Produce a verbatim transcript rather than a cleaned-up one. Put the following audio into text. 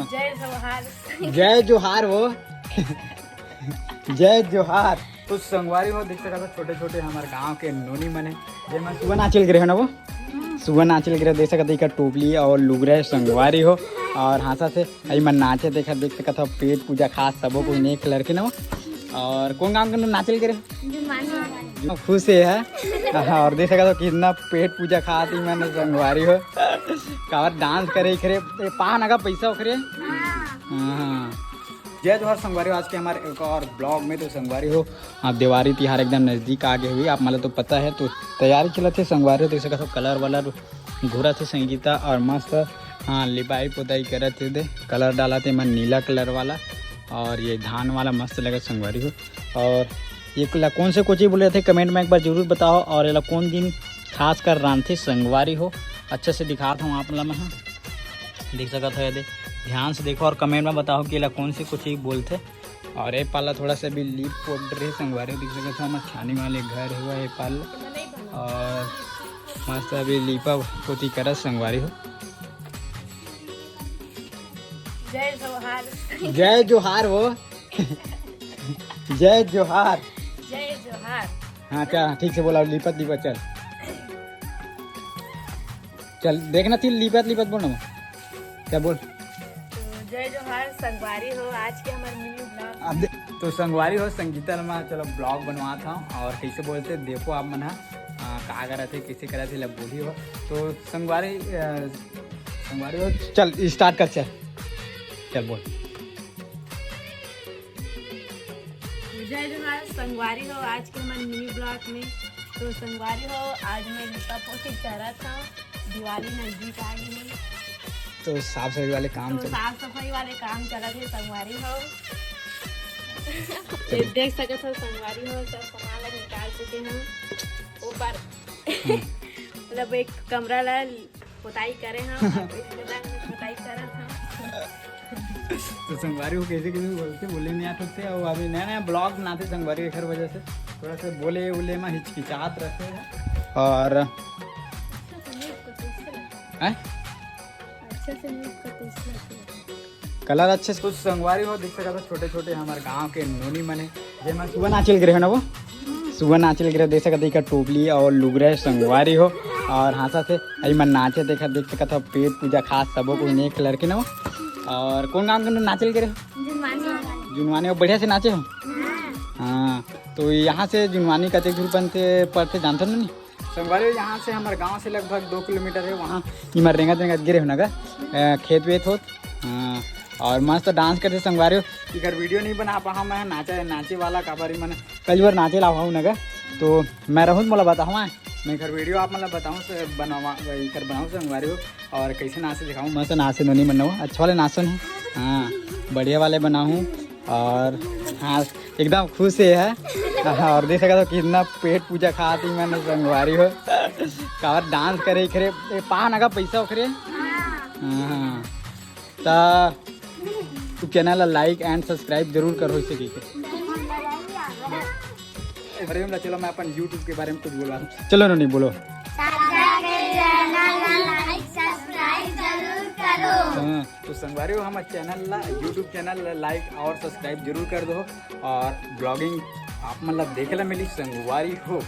जय जोहार। जय जोहार हो। जय जोहार। तो संगवारी हो, देख सकत हो, छोटे छोटे हमार गांव के नोनी मन हे, जेमन सुबह नाचे ल गे रहे ना वो, सुबह नाचे ल गे रहे। देख सकत हो, एकर टोपली और लुगरा हे संगवारी हो, और हाँसा से अई मन नाचे। देख, देख सकत हो, पेट पूजा खास सबो कोई नेक लड़के ना वो। और कौन गांव के नाचे ल गे रहे? जुनवानी। खुश हे, है। और देख सकत हो, कितना पेट पूजा खात ही मन संगवारी हो। काबर डांस करे खरे, ए, पा नगा पैसा ओखरे। हाँ। जय जोहार संगवारी हो, आज के हमारे एक और ब्लॉग में। तो संगवारी हो, आप देवारी तिहार एकदम नजदीक आ गए हुई, आप मतलब तो पता है, तो तैयारी चलत हे संगवारी हो। देख सकत हो, कलर वलर घुरत हे संगीता, और मस्त, हाँ, लिपाई पोताई करत हे, दे कलर डालत हे मन नीला कलर वाला, और ये धान वाला मस्त लगत संगवारी हो। और ये ला कौन से कोची बोले थे, कमेंट में एक बार जरूर बताओ। और ये ला कौन दिन खास कर रांधथे संगवारी हो, अच्छा से दिखात हूँ आप ला मैं, हाँ। देख सकत हो, ये दे, ध्यान से देखो और कमेंट में बताओ कि ये ला कौन से कोची बोलथे। और ये पाला थोड़ा सा भी लीप पोत रहे संगवारी हो, देख सकत हो, हमर छानी वाले घर हुआ ये पाला। और मस्त अभी लीपा पोती करत संगवारी हो। जय जोहार। जय जोहार हो। जय जोहार। जय जोहार। हाँ, क्या ठीक से बोला, लिपत लिपत चल। चल, देखना थी, लिपत लिपत बोल ना। क्या बोल? तो जय जोहार संगवारी हो, आज के हमारे मिनी ब्लॉग। अब दे-, तो संगवारी हो, संगीता ल मैं चलो ब्लॉग बनवात हूँ, और कैसे बोलते देखो आप मन हा, आ, का करत हे, कैसे करत हे, लब बोली हो। तो संगवारी, आ, संगवारी हो, चल स्टार्ट कर, चल, चल बोल। जय जोहार संगवारी हो, आज के हमारे मिनी ब्लॉग में। तो संगवारी हो, आज मैं लिपा पोती करत हूँ, दिवाली नजदीक आ गई है। तो साफ सफाई वाले काम तो चल साफ सफाई वाले काम चलत हे संगवारी हो। ये देख सकत हो संगवारी हो, सब सामान ला निकाल चुके हैं ऊपर। हम्म। मतलब एक कमरा ला पोताई करे हैं, अब इसके बाद में पोताई करत हैं। तो संगवारी हो, कैसे कैसे बोलते, बोले नहीं आते थे, और अभी नया नया ब्लॉग बनाते संगवारी हो, एकर वजह से थोड़ा सा बोले उले में हिचकिचात रहते हैं। और अच्छा से mute कर दो, इससे लगता है। हैं? अच्छा से mute कर दो, इससे लगता है। कलर अच्छे से कुछ संगवारी हो, देख सकत हो, छोटे छोटे हमारे गांव के नोनी मन हे, जेमन सुबह नाचे ल गे रहे ना वो, सुबह नाचे ल गे रहे। देख सकत हो, एकर टोपली और लुगरा हे संगवारी हो, और हाँसा से अई मन नाचे। देख, देख सकत हो, पेट पूजा खास सबो कोई नेक लड़के ना वो। और कौन गांव के नाचे ल गे रहे? जुनवानी। जुनवानी हो, बढ़िया से नाचे हो। हाँ, तो यहाँ से जुनवानी कतेक दूर पड़थे, जानथो ना नहीं? संगवारी हो, यहाँ से हमारे गांव से लगभग दो किलोमीटर है। वहाँ इमर रेंगत रेंगत गे रहे हो ना गा, अ, खेत वेत होत। हाँ, और मस्त डांस करथे संगवारी हो। एकर वीडियो नहीं बना पाहा मैं, नाचे नाचे वाला काबर मन कई बार नाचे ला हूँ ना गा, तो मैं रहूँ मोला बताहूँ, मैं एकर वीडियो आप मतलब बताऊँ से बनवा एकर बनाऊँ संगवारी हो। और कैसे नाचे दिखाऊँ, मस्त नाचे नोनी मन वो, अच्छा वाले नाचन है। हाँ, बढ़िया वाले बनाऊँ। और हाँ, एकदम खुश हे है। और देख सकत हो, कितना पेट पूजा खात ही मन संगवारी हो। काबर डांस करे खरे, ए, पा नगा पैसा ओखरे। हाँ, ता तू चैनल ला like and subscribe जरूर करो, इसे कहिके। अरे, चलो, मैं अपन YouTube के बारे में कुछ बोलवा दूँ। चलो नोनी, बोलो। साझा के चैनल ला like, subscribe जरूर करो। हाँ, तो संगवारी हो, हमर चैनल ला, YouTube चैनल ला like और subscribe जरूर कर दो। और ब्लॉगिंग आप मतलब देखे ला मिली संगवारी हो।